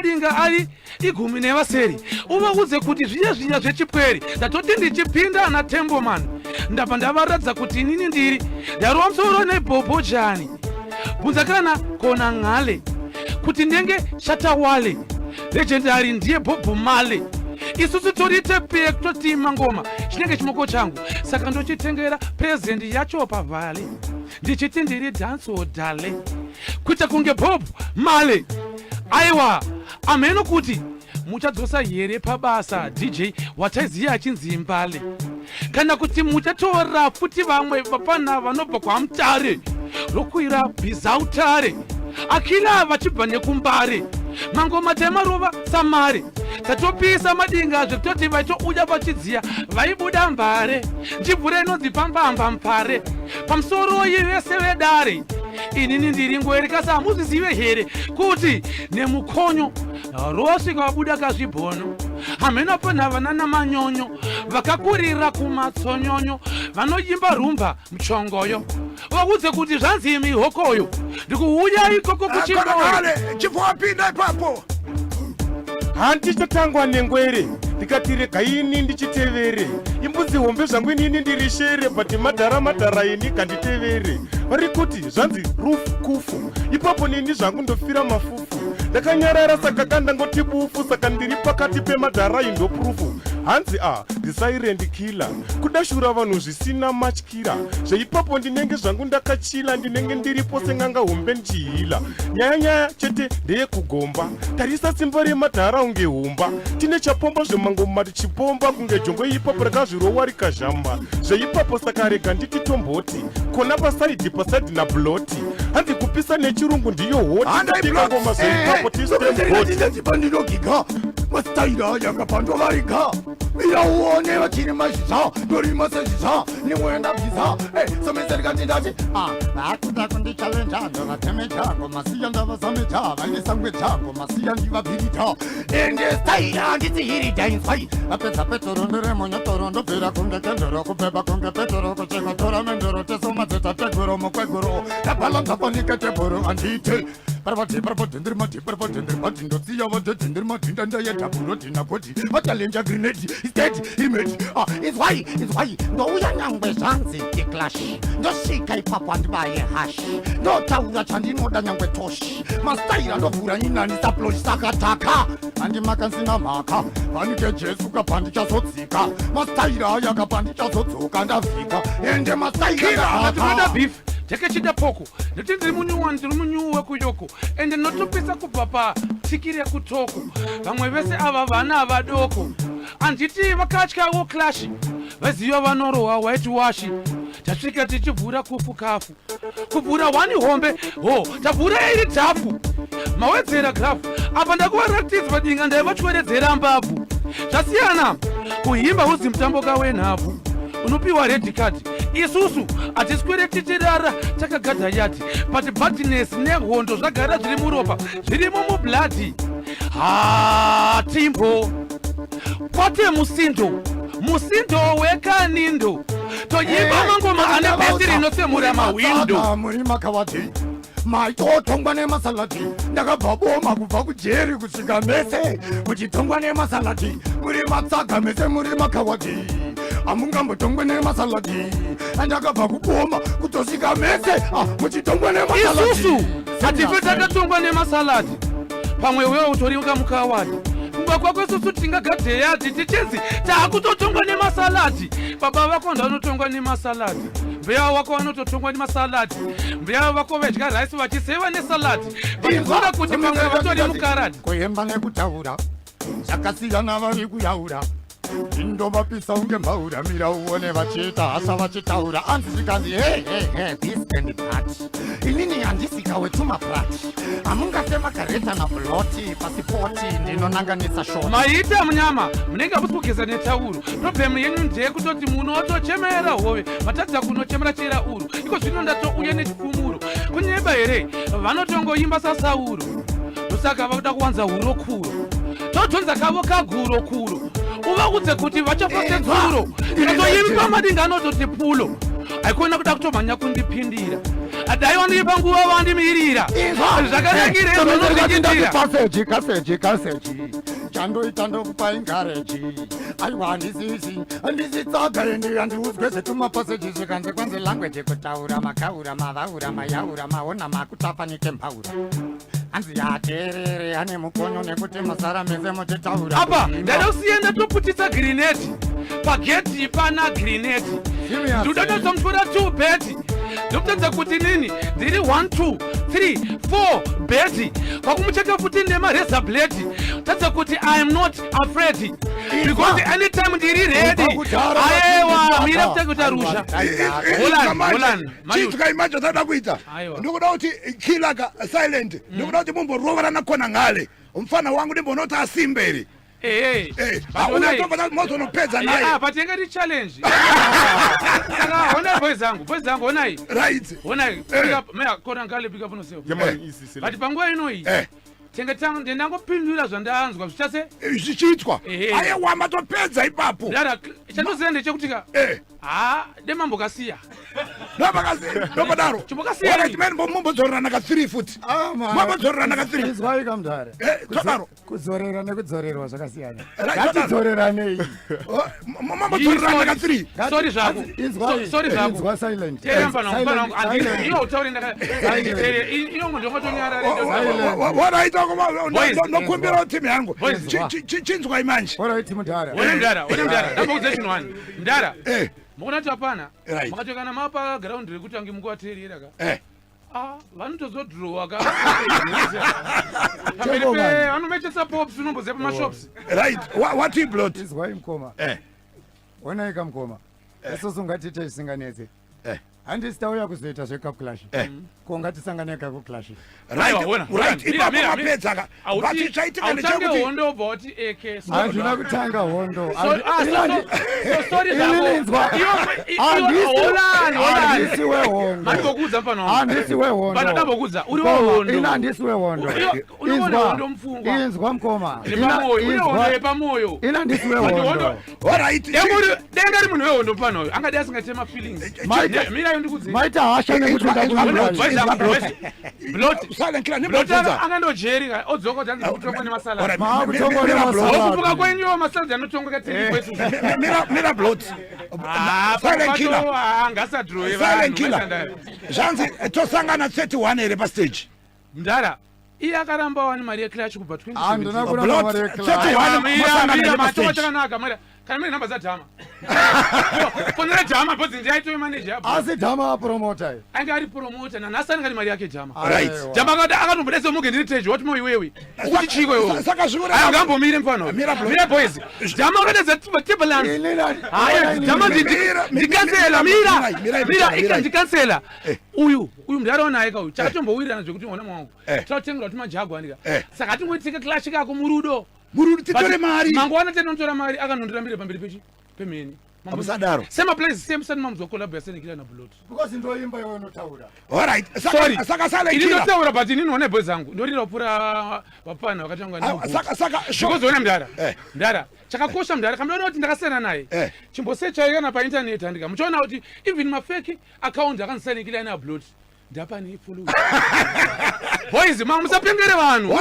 Madinga ari igumi nevaseri, uvaudze kuti zviya zviya zvechipweri ndatoti ndichipinda ana Temboman, ndabva ndavaratidza kuti inini ndiri ndarova musoro nebhobhojani. Bvunza kana kona ng'ale kuti ndenge Shatawale, legendary ndiye Bob Marley. Isusu tori tepiye kutotima ngoma chinenge chimoko changu, saka ndochitengera present yacho pavhale ndichiti ndiri danso dale kuita kunge Bob Marley. Aiwa, amheno kuti muchadzosa here pabasa DJ wataiziya achinzi Mbale, kana kuti muchatora futi vamwe vapana vanobva kwaMutare rokwira bhizautare akila vachibva nekuMbare. Mangoma taimarova samare, tatopisa Madinga zvekutoti vaitouya vachidziya vaibuda Mbare. Ndivhure inonzi pambamba mpare pamusoroi vese vedare. Inini ndiri ngwere, kasi hamuzvizive here kuti nemukonyo rosvika wabuda kazvibhono? Hameno pana vana namanyonyo vakakurira kumatsonyonyo vanoimba rumba muchongoyo, vaudze kuti zvanzi mihokoyo ndikuuya ikoko kuchimoyo. Kale chibva wapinda ipapo. Handichatangwa nengwere, ndikati rega ini ndichitevere. Imbudzi hombe zvangu, inini ndiri shere, but madhara madhara ini kanditevere. Vari kuti zvanzi rufu kufu ipapo, nini zvangu ndofira mafufu ndakanyarara, saka kandangoti bufu, saka ndiri pakati pemadhara indoproof. Hanzi a ndisilent killer, kudashura vanhu zvisina matyira. Zveipapo ndinenge zvangu ndakachila, ndinenge ndiripo seng'anga hombe ndichihila. Nyaya nyaya chete ndeyekugomba, tarisa simba remadhara unge humba. Tine chapomba zvemangoma tichipomba kunge jongwe ipapo rakazvirowa rikazhamba zveipapo. Saka rega nditi tomboti kona pasaidhi pasaidhi nabloti, hanzi kupisa nechirungu ndiyo hoti ngoma zveipapo tistemhoti. Pandinogiga masitaira yakapandovariga, mira uone vachiri mazhizha, ndorima sezhizha nimwe ndabvisa someserikati ndati vakuda kundichallenja, ndovatemeja ngomasiya, ndavasameja vaine masiya ndivabhirita. Ende staira handitsihirita, inzwai vapedza petoro ndiremonyotoro, ndobvira kunge kendoro, kubhebha kunge petoro, kuchengotora mendoro tesomadzeta teguro mukweguro ndabhalanza panike tebhuru handite parapati parapati ndiri mati parapati ndiri mati ndosiya vadhedhi ndiri madhinda ndayedhabhuro dhinagoti vachalenja grenade instead image. Ah, inzwai inzwai, ndouya nyangwe zvanzi iclash, ndosvika ipapo handibaye hash, ndotaura chandinoda nyangwe toshi. Mastaira ndovhura nyinani saplosh, saka taka handimakansina mhaka vanike Jesu kapandichazodzika mastaira aya kapandichazodzoka ndavhika ende mastaira. Tinoda beef tekechida poko ndoti ndiri munyuwa, ndiri munyuwu wekuyoko, ende ndinotopisa kubva patiki rekutoko. Vamwe vese ava vana vadoko, handiti vakatyawo clash, vaziva vanorohwa white wash. Tasvika tichivhura kufu kafu, kuvhura wani hombe ho, tavhura iri dhafu mawedzera grafu apa. Ndakuvaratidza Madinga, ndaivatyweredzera mbabvu. Zvasiyana kuhimba uzi mutambo kawenhabvu unopiwa red card. Isusu hatiswere tichirara takagadha yadhi, but badness nehondo zvagara zviri muropa, zvirimo mublood. Hatimbo kwate musindo, musindo wekanindo, toyimba mangoma ane bass rinotsemura mahwindo. Muri makavati maitotongwa nemasaladi, ndakabva boma kubva kujeri kusvika mese muchitongwa nemasaladi. Muri matsaga mese, muri makawadi, hamungambotongwe nemasaladi. Andakabva kuboma kutosvika mese muchitongwa nemasaladi. Isusu hatife takatongwa nemasaladi. Pamwe wewe utori kamukawadi kumba kwako, isusu tingagadhe yadhi tichinzi taakutotongwa nemasaladi. Baba vako ndanotongwa nemasaladi, mbuya wako vanototongwa nemasaladi, mbuya vako vedya raisi vachiseva nesaladi, vachifunga kuti pamwe vatori mukaradi. Kuemba nekutaura zvakasiyana, vari kuyaura indovapisa unge mbaura. Mira uone vachiita hasa vachitaura, anzi zvikanzi he he he, this and that. Inini handisika wetumaprat, hamungafe makareta nabloti pasipoti, ndinonanganisa shoti. Maita munyama, munenge hamusi kugeza netauro. Problem yenyu ndeyekutoti munotochemera hove, matadza kunochemera chera uru. Iko zvino ndatouya nechipfumuro. Kunyeba here? Vanotongoimba saSauro, ndosaka vakuda kuwanza hurokuro, totonza kavo kaguro kuro. Uvaudze kuti vachafa sedzuro, ndikatoimba Madinga anototi pulo. Haikona kuda kutomhanya kundipindira. Dai wandipa nguva wandimirira. Zvakanakira izvo unozviitira. Kaseji, kaseji, kaseji. Chandoita ndokupa encourage. Aiwa handisisi, handisi tsaga ende handiudzwe zvetumapaseji zvikanzi kwanzi language kutaura makaura mavaura mayaura maona makutapa nekembaura. Hanzi yateerere ane mukonyo nekuti masara mese muchitaura. Apa ndada kusiya ndatoputitsa grineti pagedhi pana grineti ndoda ndozomutwira 2 bheti ndokutadza kuti nini ndiri 1 2 3 4 bheti kwakumucheka futi nemareza blade tadza kuti I am not afraid because anytime ndiri ready. Ayewa mira kutanga kuita rusha. Holland, Holland. Chinzwa imanje zvatada kuita. Ndikuda kuti killer ka silent. Ndikuda kuti mumboroverana kona ngale. Mfana wangu ndimbonoti asimberi. Eh, eh. Unatobva mozonopedza naye. Ah, but yanga iri challenge. Saka honai boys zangu, boys zangu honai. Right. Honai. Pick up, mea kona ngale pick up no seo. But panguva inoyi. Tenge tangu ndangopindura zvandanzwa zvichase zvichiitwa. Ayewa matopedza ipapo. Dara chandoziva ndechekuti ka. Ha, demambo kasiya. Ndopadaro. Chimbokasiya. Alright man, mumbodzorerana ka 3 futi. Ah, Mambodzorerana ka 3. Izwai kamudhara. Todaro. Kudzorera nekudzorerwa zvakasiyana. Ngatidzoreranei. Mambodzorerana ka 3. Sorry zvako. Sorry zvako. Inzwa silent. Teerera mfana wangu, mfana wangu. Andi iwe utaure ndaka. Teerera, iwe ndongatonyarara. Alright, ndokumbira team yangu. Chinzwai manje. Alright mudhara. Wena mudhara, wena mudhara. Ndambokuudza chinhu wani. Mudhara. Mukuona kuti hapana. Makatokana mapa ground rekuti ange mukuvateerera ka. Ah, vanotozodhirowa ka pamberi pe vanomechesa pops unomboziva pamashops. Right, what you blot? Izwai mukoma. Onai ka mukoma. Isusu ngatiite zvisinganetse. Handisi tauya kuzoita zvecup clash. Ko ngatisangane cup clash. Right, right. Ipapo mapedza ka. But chaitika ndechekuti hondo obva wati eke. Handina kutanga hondo. Sorry zvako. Handisi wehondo. Mandimbokuudza mfana wangu. Handisi wehondo. Pandambokuudza uri wehondo. Ina handisi wehondo. Inzwa mupfungwa. Inzwa mukoma. Ine pamoyo. Ina handisi wehondo. Alright. Denga ri munhu wehondo mfana uyu. Angadi asingatema feelings. Mira yo ndikudze. Maita hasha nekuti ndakuudza. Blot. Blot angandojeri ka odzoka kuti anzi kutongwa nemasalad. Maakutongwa nemasalad. Okupuka kwenyu masalad anotongwa katiri kwesu. Mira mira blot. Silent killer. Ngasadrowe vanhu. Silent killer. Zvanzi tosangana 31 here pa stage. Mdara iye akaramba wani mari yeclash kubva 2017. Kuramba mari yeclash. Chakanaka mari kana mune namba dzadhama. Fonera dhama because ndiye aitove manager. Asi dhama promoter. Ange ari promoter nanhasi anenge ari mari yake dhama. Right. Dhama akati akatombodaisa muge ndiri teji wati mo iwewe. Ukuti chiko iwewe. Saka zviura. Aya ngambomire mfano. Mira boys. Dhama akadaidza Timberlands. Haya dhama ndikansela mira. Mira ika ndikansela. Uyu uyu mudhara naye ka uyu takatombowirirana zvekuti ona mwangu. Tinotengerwa tumajagu andika. Saka hatingoitike clash kako murudo. Murudo titore mari. Mangwana tinotora mari akanondirambira pamberi pechi pemheni. Musadaro. Same place same sani mamuzwa collab ya Senegal na Blot. Because ndoimba iwe unotaura. All right. Saka saka sale kila. Ini ndotaura but inini one boys zangu. Ndorira kupura vapana vakatanga na. Saka saka because ona mdara. Mdara. Chakakosha mdara kamdoona kuti ndakasiyana naye. Chimbosechai kana pa internet andika. Muchaona kuti even ma fake account akanzi Senegal na Blot. Ndapane follow. Boys, ma musapengere vanhu.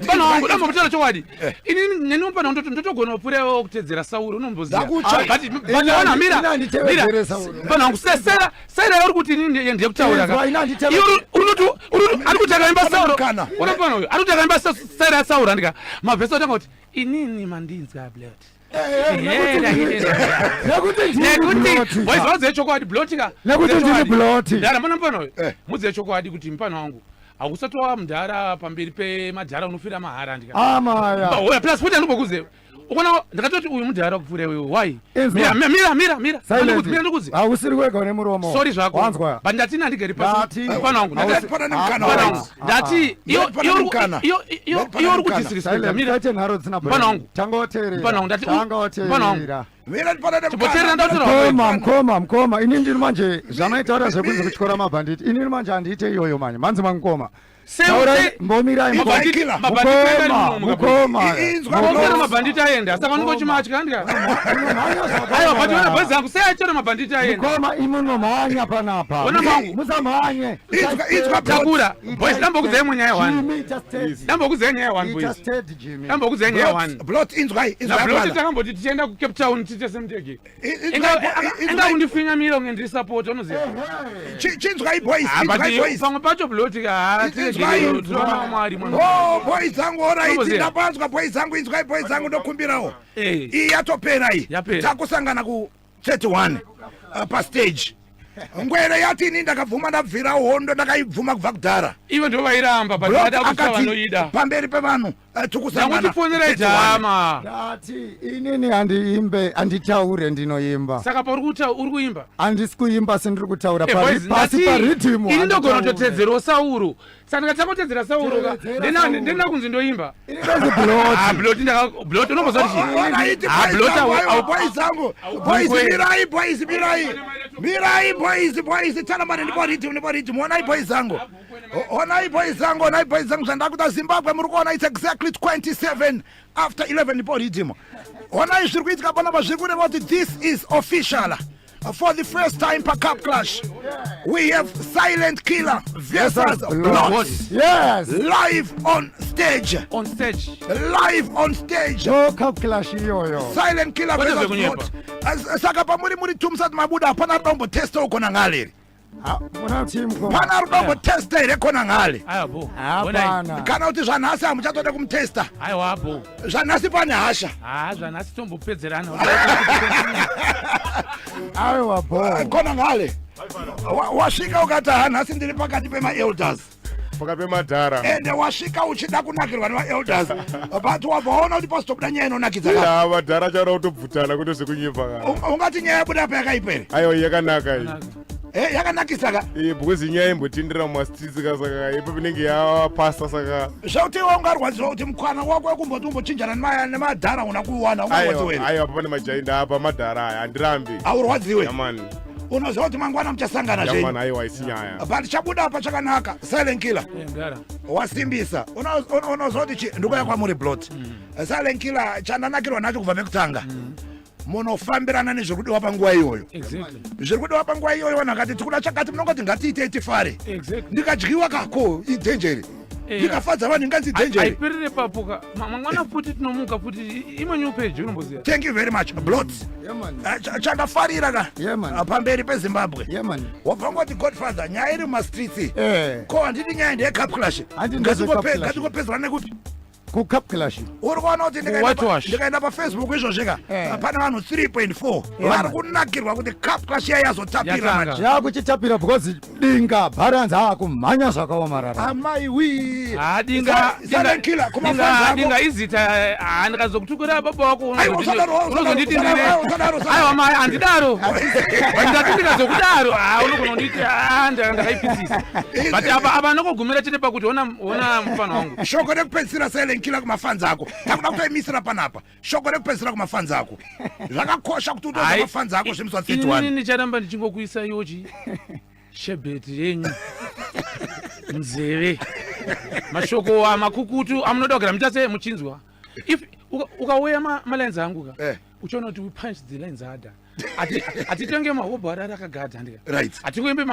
Pano wangu damba mutara chokwadi. Ini neni pano ndotogona kupfuura kutedzera Sauro unomboziva. But but ona mira. Mira. Pano wangu sera sera uri kuti ini ndiye kutaura ka. Iwe unoti ari kuti akaimba Sauro. Ona pano uyu ari kuti akaimba sera Sauro andika. Mavhesi otanga kuti inini mandinzwa blood. Nekuti boys vaudze chokwadi blot ka. Nekuti ndiri blot. Ndara mona mfana uyu. Mudze chokwadi kuti mfana wangu hausati wava mudhara pamberi pemadhara unofira mahara ndika. Amaya. Plus futi andimbokuze. Ukaona ndakatoti uyu mudhara kupfuura iwewe why? Mira mira mira mira. Ndikuzi mira ndikuzi. Hausiri wega une muromo. Sorry zvako. Wanzwa. But ndati ndandigere pasi. Mfana wangu. Ndati pana mukana. Ndati iyo iyo iyo iyo uri kudisrespecta mira. Taite nharo dzisina Mfana wangu. Tangoteerera. Mfana wangu ndati. Mfana wangu. Tangoteerera. Mira pana mukana. Chimboteerera ndataura. Mukoma mukoma mukoma ini ndiri manje zvamaitaura zvekunzi kutyora mabhanditi ini manje handiite iyoyo manje manzi mangukoma. Mbomirai mukoma. Mukoma mabhanditi aenda saka unongochimatya ndika. Aiwa but ona boys yangu sei achona mabhanditi aenda. Mukoma imunomhanya panapa. Ona mangu. Musamhanye. Inzwa inzwa Takura. Boys dambokudzai munyaya one. Dambokudzai nyaya one boys. Dambokudzai nyaya one. Blot inzwai inzwai. Na Blot takamboti tichienda ku Cape Town tiite semudege. Inga kundifinyamira kunge ndiri support unoziva. Chinzwai boys, ah, inzwai boys. Pamwe pacho blot ka tinoona Mwari mwana. Oh boys zangu alright ndapanzwa boys zangu inzwai boys zangu ndokumbirawo. Eh. Iyi yatopera iyi. Takusangana ku 31 uh, pa stage. Ngwere yati ini ndakabvuma ndabvira hondo ndakaibvuma kubva kudhara. Ivo ndivo vairamba but vada kuti vanoida. Pamberi pevanhu eh, tukusangana Ndangutifonera jama. Ndati inini handiimbe handitaure ndinoimba. Saka pauri kuta uri kuimba? Handisi kuimba asi ndiri kutaura eh, pari pasi paridhimu. Ini ndogona kutotedzerawo Sauro. Saka ndikatanga kutedzera Sauro ka ndina kunzi ndoimba. Ah, blot ndaka blot unomboziva kuti chii? Ah, blot au boys zangu. Boys mirai boys mirai. Mirai boys boys tana mari ndipo rhythm ndipo rhythm. Onai boys zangu. Onai boys zangu, onai boys zangu zvandakuita Zimbabwe muri kuona it's exactly 27 after 11 ndipo rhythm. Onai zviri kuitika panapa zviri kureva kuti this is official. For the first time pa Cup Clash, we have Silent Killer versus Blot. Yes. Live on stage. On stage. Live on stage. No Cup Clash iyoyo. Silent Killer versus Blot. Saka pamuri muri two musati mabuda hapana dombo testa uko nangaleri. Pana ari kuda kumbotesta here kona ngale? Kana kuti zvanhasi hamuchatoda kumutesta? Zvanhasi pane hasha. Zvanhasi tombopedzerana. Aiwa bo. Kona ngale. Wasvika ukati ha nhasi ndiri pakati pemaelders. Pakati pemadhara. Ende wasvika uchida kunakirwa nemaelders. But wabva waona kuti pasitobuda nyaya inonakidza. Ya madhara achaona kutobvutana kuto zvekunyepa ka. Ungati nyaya yabuda apa yakaipa here? Aiwa yakanaka iyi. Eh yakanakisa ka. Eh because nyaya imbotindira mumastreets ka saka ipo inenge yapasa saka. Zvekuti iwe ungarwadziwa kuti mukwana wako wekumboti umbochinjana nemadhara una kuwana ungarwadziwa here? Aiwa pane majainda apa madhara aya handirambi. Aurwadziwe? Yeah, man. Unoziva kuti mangwana muchasangana zvenyu. Yeah, man, aiwa isi nyaya. But chabuda apa chakanaka silent killer. Yeah, wasimbisa unoziva kuti ndikuya kwamuri blot. Silent killer chandanakirwa nacho kubva mekutanga. Munofambirana nezviri kudiwa panguva iyoyo. Zviri kudiwa panguva iyoyo vanhu vakati tikuda chakati munongoti ngatiitei tifare. Ndikadyiwa kako idhenjeri. Ndikafadza vanhu inganzi idhenjeri. Haiperere papo ka. Mangwana futi tinomuka futi imwe new page unomboziva. Thank you very much Blot. Chandafarira ka pamberi peZimbabwe. Wabva ngoti Godfather nyaya iri mumastreets. Ko handidi nyaya ndeye cup clash. Ngatingopedzerana nekupi? Kucup clash. Uri kuona kuti ndikaenda pafacebook izvozvika eh. pane vanhu 3.4 vari kunakirwa kuti cup clash iya yazotapira manje. Yakuchitapira because dinga balance akumhanya zvakaomarara. Amai wii. Ah dinga dinga dinga dinga izita ah ndikazokutukira baba wako unozonditi ndine. Aiwa mai handidaro. But ndati ndikazokudaro ah unogona kunditi ah ndakaipisisa. But apa apa nokugumira chete pakuti ona ona mufana wangu. Shoko rekupedzisira Silent Killer kumafans ako. Takuda kutoimisira panapa. Shoko rekupedzisira kumafans ako. Zvakakosha kuti utoudza mafans ako zvemusi wa 31. Inini ndicharamba ndichingokuisa iwochi shebeti yenyu nzeve mashoko amakukutu amunoda kugara muita sei muchinzwa if ukauya malines angu ka eh. uchiona kuti we punch the lines harder hatitenge mahobho arari akagadha handika right. hatikuimbe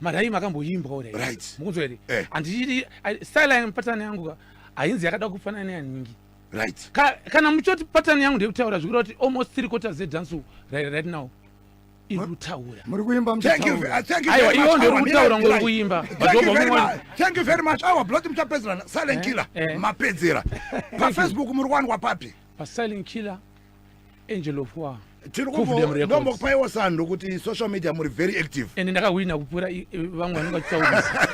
maraimi akamboimbwa uri right. mukunzwa here eh. handiti style pattern yangu ka hainzi yakada kufanana neyaningi right. Kana muchoti pattern yangu ndeyekutaura zvikureva kuti almost three quarters zedance right, right now iri kutaura muri kuimba aiwa iwo ndiri kutaura ngori kuimba thank you very much awa blot muchapedzerana silent killer eh. mapedzera pafacebook muri kuwanikwa papi pasilent killer angel of war ndombokupa sando kuti social media muri very active ende ndakahwina kupfuura vamwe vanenge vachitaurisa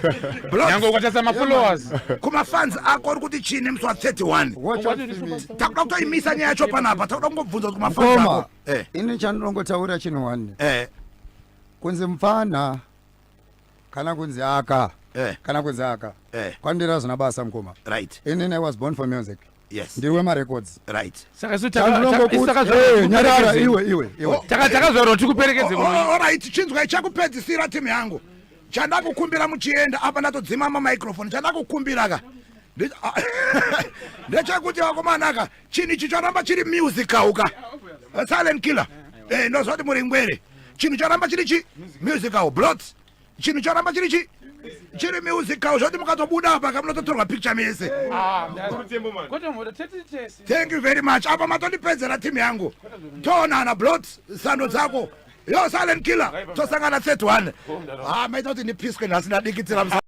nyange ukatarisa mafollowers kumafans ako uri kuti chii nemusi wa 31 takuda kutoimisa nyaya yacho panapa takuda kungobvunza kuti kumafans ako eh. Ini chandinongotaura chinhu one eh. Kunzi mupfana kana kunzi aka eh. Kana kunzi aka eh. Kwandira zvina basa mukoma right. Inini I was born for music. Yes. Ndiri wemarecords. Right. Saka isu nyarara iwe iwe iwe. Takazvarwa tikuperekedze kuno. All right, chinzwa ichakupedzisira timu yangu. Chandakukumbira muchienda apa ndatodzima mamicrophone. Chandakukumbira ka ndechekuti vakomana ka chinhu ichi choramba chiri musical ka. Silent killer. Eh, ndozvati muri ngwere. Chinhu choramba chiri chi musical blots. Chinhu choramba chiri chi chiri musical zvoti mukatobuda apa ka munototorwa picture mese. Thank you very much. Apa matondipedzera team yangu. Toonana blots sando dzako. Yo silent killer. Tosangana 31. Ah, maita kuti ndipiswe nhasi ndadikitira.